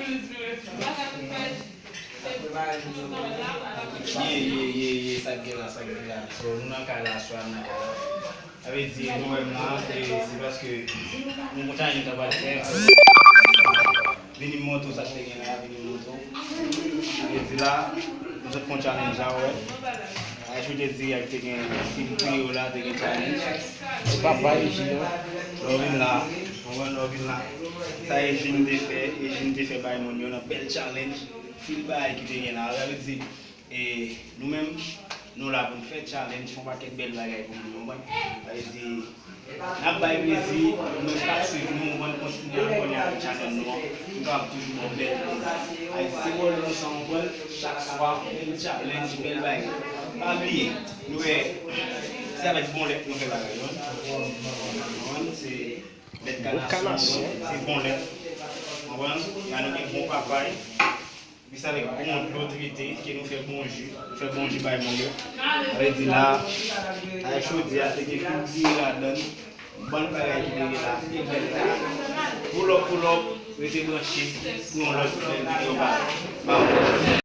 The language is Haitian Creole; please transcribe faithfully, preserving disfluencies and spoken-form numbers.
Ye, ye, ye, ye, sa k gen la, sa k gen la. So, nou nan kay la, aswè a, nou nan kay la. Sa vle di, nou wè m la, e se paske nou konn challenge nou ta pral fè. Vini m montre w sa k te gen la, vini m montre w. Sa vle di la, nou sot fè yon challenge la, ou wè. Ayè, jodi a, te gen fim kriyo la, te gen challenge. Papa Eugene, lè w vin la, konprann, lè w vin la. Sa Eugene te fè, Eugene te fè bay moun yo nan bèl challenge. Pil bagay ki te gen la. Sa vle di, e nou menm, nou la pou n fè challenge, fè yon pakèt bèl bagay pou moun yo, konprann? Sa vle di, n ap bay plezi, nou menm k ap swiv nou, konprann, kontinye abòne avèk chanèl nou an, nou kapab toujou ba w bèl plezi. Sa vle di, se bò nou sa, konprann, chak swa, bèl challenge, bèl bagay. Pa bliye, nou wè, se avèk bon lèt nou fè bagay, konprann? Konprann, se lèt kanasyon, se bon lèt. Konprann? La nou gen bon papay. Plis avèk bon dlo trete ke nou fè bon ji. Nou fè bon ji bay moun yo. Sa vle di la, avèk chodyè a, te gen pil diri ladan l. Bann bagay ki te gen la, te bèl la. Pull up, pull up, rete branche pou yon lòt bèl videyo pa, pa